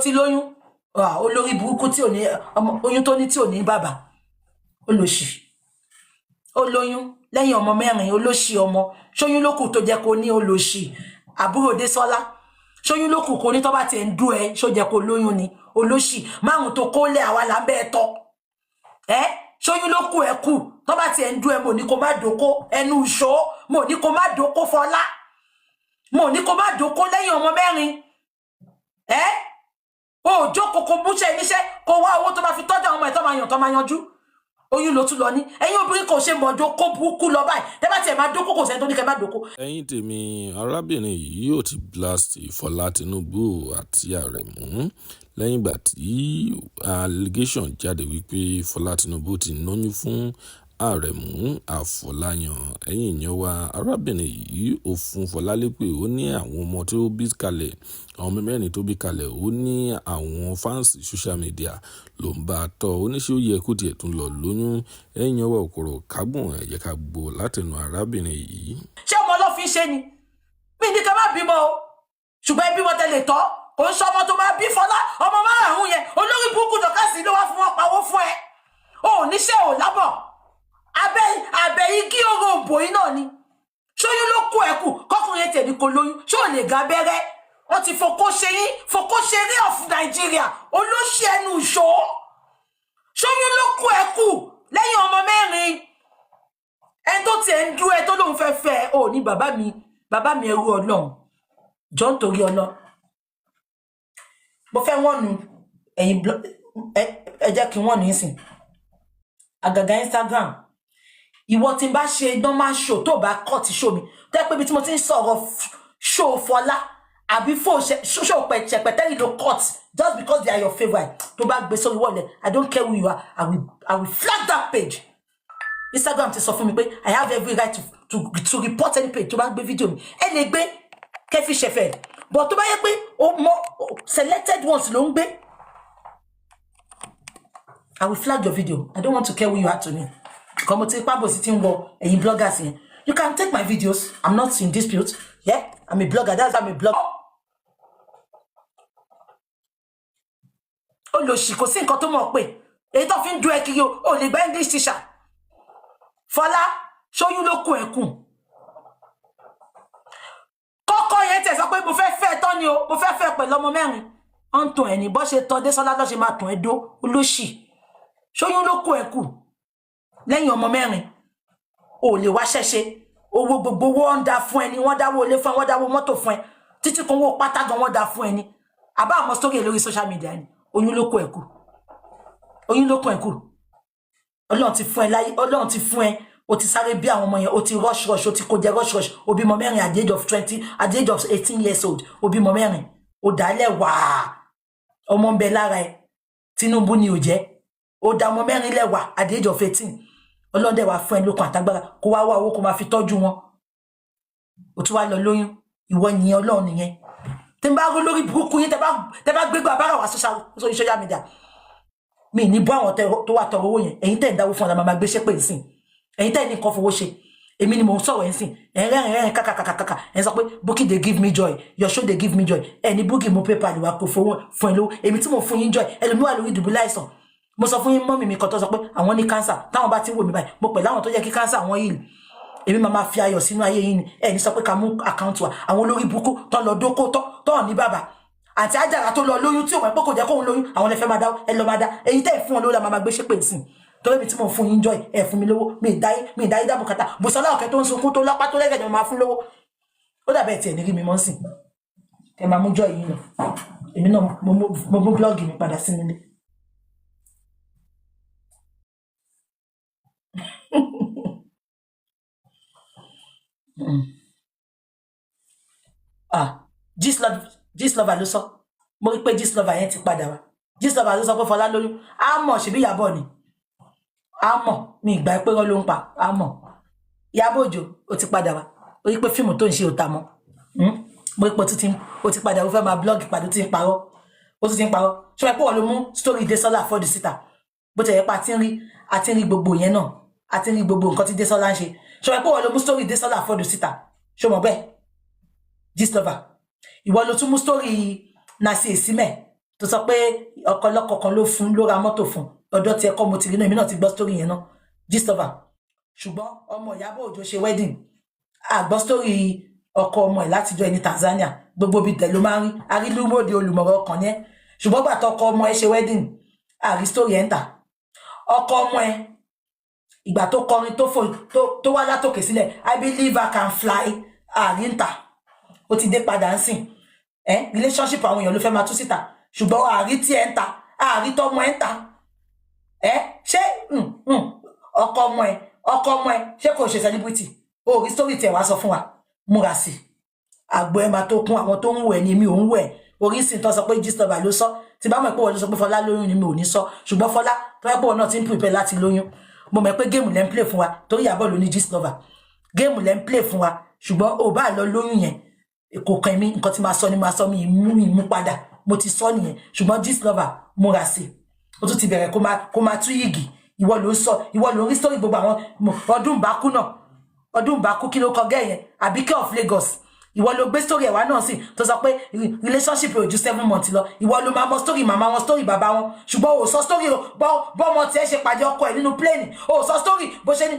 Ó ti lóyún. Ah, olórí burúkú tí ò ní ọmọ, oyún tó ní tí ò ní bàbá, olóṣì. Ó lóyún lẹ́yìn ọmọ mẹ́rin. Olóṣì ọmọ, ṣóyún ló kù tó jẹ́ kó ní? Olóṣì àbúrò Désọ́lá, ṣóyún ló kù kó ní? Tó bá tiẹ̀ ń dún ẹ, ṣó jẹ́ kó lóyún ni? Olóṣì márùn tó kó lé, àwa là ń bẹ́ẹ̀ tọ́ ẹ. Ṣóyún ló kù ẹ kù? Tó bá tiẹ̀ ń dún ẹ, mo ní kó má dóko ẹnu ìṣó, mo ní kó má dóko. Fọlá, mo ní kó má dóko lẹ́yìn ọmọ mẹ́rin. Ẹ o jókòó, kó múṣẹ́ níṣẹ́, kó wá owó tó máa fi tọ́jú àwọn ọmọ ẹ̀ tó máa yàn, tó máa yanjú. Oyún ló tún lọ ní. Ẹ̀yin obìnrin kò ṣe mọ̀jọ́ kó burúkú lọ báyìí. Tẹ́ bá tiẹ̀ máa dóko, kò sẹ́ni tó ní kẹ́ má dóko. Ẹ̀yin tèmi, arábìnrin yìí yóò ti blast Fọlá Tinubu àti Àrẹ̀mú lẹ́yìn ìgbà tí allegation jáde wípé Fọlá Tinubu ti lóyún fún Àrẹ̀mú Àfọláyàn. Ẹ̀yin èèyàn wa, arábìnrin yìí ó fún Fọlá lépè. Ó ní àwọn ọmọ tó bí kalẹ̀, àwọn ọmọ mẹ́rin tó bí kalẹ̀, ó ní àwọn fans social media ló ń bá a tọ́. Ó ní ṣé ó yẹ kó tiẹ̀ tún lọ lóyún? Ẹ̀yin èèyàn wa, òkòrò kágbọ̀n, ẹ jẹ́ ká gbọ́ látẹnu arábìnrin yìí. Ṣé ọmọ ọlọ́fin ṣe ni mí ní ká má bímọ o, ṣùgbọ́n ẹbí wọn tẹ̀lé tọ́. Kò ń sọ ọmọ tó máa bí. Fọlá, ọmọ márùn-ún yẹn, olórí burúkú dọ̀kásì ló wá fún wọn pawó fún ẹ. O ò níṣẹ́, ò lábọ̀, abẹ́ abẹ́ igi oró òbò yìí náà ni. Ṣóyún ló kó ẹ kù? Kọkùnrin yẹn tẹ̀lé kó lóyún, ṣé ò lè ga abẹ́rẹ́? Wọ́n ti fokó ṣe yín, fokó ṣe rí of Nàìjíríà. Olóṣì ẹnu ìṣó, ṣóyún ló kó ẹ kù lẹ́yìn ọmọ mẹ́rin? Ẹni tó tiẹ̀ ń dúró ẹ tó lóun fẹ́ fẹ́ ẹ ò ní bàbá mi, bàbá mi, ẹrú Ọlọ́run, jọ ń torí Ọlọ́run. Mo fẹ́ wọ́n nu ẹ̀yin, ẹ jẹ́ kí wọ́n ní sìn àgàgà Instagram. Ìwọ tí n bá ṣe normal show, tó bá cut show mi, tó yẹ pé ibi tí mo ti ń sọ̀rọ̀ show Fọlá àbí fò show Ṣẹpẹtẹ́rì ló cut just because they are your favourite, tó bá gbé sórí wọlé, I don't care who you are, I will flag that page. Instagram ti sọ fún mi pé I have every right to report any page tó bá gbé fídíò mi. Ẹ lè gbé kẹfí ṣẹfẹ, but tó bá yẹ pé o mọ selected ones ló ń gbé, I will flag your video. I don't want to care who you are to me. Kọ́ mo ti pábò sí ti ń wọ ẹ̀yin bloggers yẹn. You can take my videos, I'm not in dispute. Yeah, I'm a blogger, that's why I'm a blogger. Olòṣì, kò sí nǹkan tó mọ̀ pé èyí tó fi ń dún ẹ kiri o. Ò lè gba English teacher. Fọlá, ṣóyún ló kún ẹkùn? Kọ́kọ́ yẹn tẹ̀ sọ pé mo fẹ́ fẹ́ tán ni o, mo fẹ́ fẹ́ pẹ̀lú ọmọ mẹ́rin. Ọ̀n tàn ẹ̀ ní bọ́ ṣe tọ́ Désọ́lá lọ́ ṣe máa tàn ẹ́ dó. Olóṣì, ṣóyún ló kún ẹkùn lẹ́yìn ọmọ mẹ́rin? O ò lè wá ṣẹ́ṣe owó, gbogbo owó ń da fún ẹni. Wọ́n dáwó ilé fún ẹ, wọ́n dáwó mọ́tò fún ẹ, títí kan owó pátá gan wọ́n dá fún ẹni. Àbá àmọ́ sórí ẹ̀ lórí social media ni. Oyún ló kún ẹ̀kú, oyún ló kún ẹ̀kú. Ọlọ́run ti fún ẹ láyé, Ọlọ́run ti fún ẹ. O ti sáré bí àwọn ọmọ yẹn, o ti rush rush, o ti kó jẹ rush rush. O bímọ mẹ́rin at the age of 20, at the age of 18 years old, o bímọ mẹ́rin, o dálẹ̀ wàá, ọmọ ń bẹ lára ẹ. Tinubu ni ò jẹ́ o dá ọmọ mẹ́rin lẹ́wà at the age of 18. Ọlọ́run dẹ̀ wá fún ẹ lókun àtagbára kó wá wá owó kó máa fi tọ́jú wọn, o tún wá lọ lóyún. Ìwọ nìyẹn, Ọlọ́run nìyẹn. Tí n bá rú lórí burúkú yín, tẹ bá gbégbá bára wá sórí social media mi ní bọ́ àwọn tó wà tọrọ owó yẹn. Ẹ̀yin tẹ̀ ń dáwó fún ọ̀la, máa gbé ṣépè nsìn. Ẹ̀yin tẹ̀ ní nǹkan fowó ṣe, èmi ni mò ń sọ̀rọ̀ ẹ̀ ń sìn. Ẹ̀ ń rẹ́rìn rẹ́rìn kàkàkàkàkà, ẹ̀ ń sọ pé, "Bukky dey give me joy, your show dey give me joy." Ẹ̀ ní Bukky mú PayPal wá kó fowó fún ẹ lówó. Èmi tí mò ń fún yín joy, ẹlòmíwà lórí ìdùbúlẹ̀ àìsàn. Mo sọ fún yín, mummy mi kan tó sọ pé àwọn ní cancer, táwọn bá ti ń wò mí báyìí, mo pẹ̀lú àwọn tó jẹ́ kí cancer àwọn yìí, èmi máa fi ayọ̀ sínú ayé yín ni. Ẹ ní sọ pé ká mú account wa. Àwọn olórí burúkú tó lọ dóko tó ní bàbá àti Àjàrà tó lọ lóyún tí òun pé kò jẹ́ kóun lóyún, àwọn lè fẹ́ máa dá ẹ lọ máa dá. Èyí tẹ́ ẹ̀ fún wọn lówó la máa gbé ṣépè sí, torí mi tí mo fún yín joy, ẹ fún mi lówó. Mi ìdáyé dá bùkátà. Bùsọ́lá Ọ̀kẹ́ tó ń sunkún, tó lọ́pá, tó lẹ́gẹ̀dẹ̀, mo máa fún lówó. Ó dàbẹ̀ tiẹ̀ ní rí mi mọ́ sí. Ẹ máa mú joy yín lọ. Èmi náà mo mú blog mi padà sínú ilé. Ah, Gistlover ló sọ. Mo rí pé Gistlover yẹn ti padà wá. Gistlover ló sọ pé Fọlá lóyún. Á mọ̀ ṣèbí Ìyábọ̀ ni, á mọ̀ mi ìgbà pé rọ́ ló ń pa. Á mọ̀ Ìyábọ̀ Òjó, ó ti padà wá. Ó rí pé fíìmù tó ń ṣe ò ta mọ́. Mo rí pé ó ti padà, ó fẹ́ máa blog padà, ó ti ń parọ́, ó tún ti ń parọ́. Ṣé wọ́n pé wọ́n ló mú story Désọ́lá Àfọ́dù síta? Bó ti yẹ pé a ti ń rí gbogbo yẹn náà, a ti ń rí gbogbo nǹkan tí Désọ́lá ń ṣe. Ṣé wọ́n pé wọ́n ló mú story Désọ́lá Àfọ́dù síta? Ṣé o mọ̀ bẹ́ẹ̀, Gistlover? Ìwọ ló tún mú story Nasi Esime. Tó sọ pé ọkọ lọ́kọ kan ló fún, ló ra mọ́tò fún. Ọ̀dọ̀ tí ẹ kọ́ mo ti rí náà, èmi náà ti gbọ́ story yẹn náà, Gistlover. Ṣùgbọ́n ọmọ Ìyábọ̀ Òjó ṣe wedding, àgbọ́ story ọkọ ọmọ ẹ̀ látijọ́ ẹni Tanzania. Gbogbo ibi tẹ̀ ló máa ń rí arílúmọ̀dé olùmọ̀rọ̀ ọkàn yẹn. Ṣùgbọ́n gbà tọkọ ọmọ ẹ̀ ṣe wedding, àrí story ẹ̀ ń tà. Ọkọ ọmọ ẹ̀, ìgbà tó kọrin, tó fò, tó wá látòkè sílẹ̀, "I believe I can fly", àrí ń tà. Ó ti dé padà ń sìn ẹ, relationship àwọn èèyàn ló fẹ́ máa tú síta, ṣùgbọ́n àrí tí ẹ ń ta, àrí tọmọ ẹ ń ta ẹ. Ṣé ọkọ ọmọ ẹ, ọkọ ọmọ ẹ, ṣé kò ṣe celebrity? O rí story tiẹ̀ wá sọ fún wa. Múra sí i, àgbo ẹ máa tó kún. Àwọn tó ń wẹ̀ ni mi ò ń wẹ̀. Orísìí tó sọ pé Gistlover ló sọ, tí bá mọ̀ pé wọ́n ló sọ pé Fọlá lóyún ni, mi ò ní sọ. Ṣùgbọ́n Fọlá tó yẹ pé òun náà ti ń prepare láti lóyún, mo mọ̀ pé game lẹ́ ń play fún wa, torí Ìyábọ̀ ló ní Gistlover. Game lẹ́ ń play fún wa. Ṣùgbọ́n ò bá lọ lóyún yẹn, kò kàn mí. Nǹkan tí máa sọ ni máa sọ, mi ìmú mi mú padà, mo ti sọ nìyẹn. Ṣùgbọ́n Gistlover, múra sí i. Ó tún ti bẹ̀rẹ̀ kó máa tú yìgì. Ìwọ ló ń sọ, ìwọ ló ń rí story gbogbo àwọn ọdún bákú náà, ọdún bákú. Kí ló kọ gẹ́ yẹn? Àbíkẹ́ of Lagos. Ìwọ ló gbé story ẹ̀wá náà sí, tó sọ pé relationship ò ju 7 months lọ. Ìwọ ló máa mọ story màmá wọn, story bàbá wọn, ṣùgbọ́n ò sọ story bọ́mọ tiẹ̀ ṣe pàdé ọkọ ẹ̀ nínú plane. Ò sọ story bó ṣe ní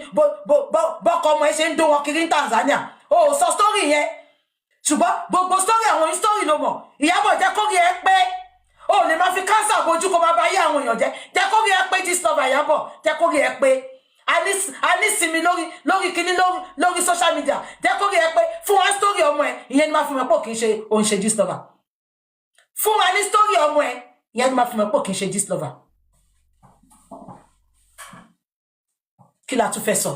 bọ́kọ ọmọ ẹ̀ ṣe ń dó wọn kiri ní Tanzania. Ò sọ story yẹn, ṣùgbọ́n gbogbo story àwọn story ló mọ̀. Ìyábọ̀, jẹ́ kó rí ẹ pé o lè máa fi cancer bojú, kó máa bá yé àwọn èèyàn jẹ́. Jẹ́ kó rí ẹ pé, Gistlover Ìyábọ̀, jẹ́ kó rí ẹ pé a ní sinmi lórí kíní, lórí social media. Jẹ́ kó rí ẹ pé, fún wa story ọmọ ẹ. Ìyẹn ni máa fi mọ̀ pé kì í ṣe òun ṣe Gistlover. Fún wa ní story ọmọ ẹ, ìyẹn ni máa fi mọ̀ pé kì í ṣe Gistlover. Kí la tún fẹ́ sọ?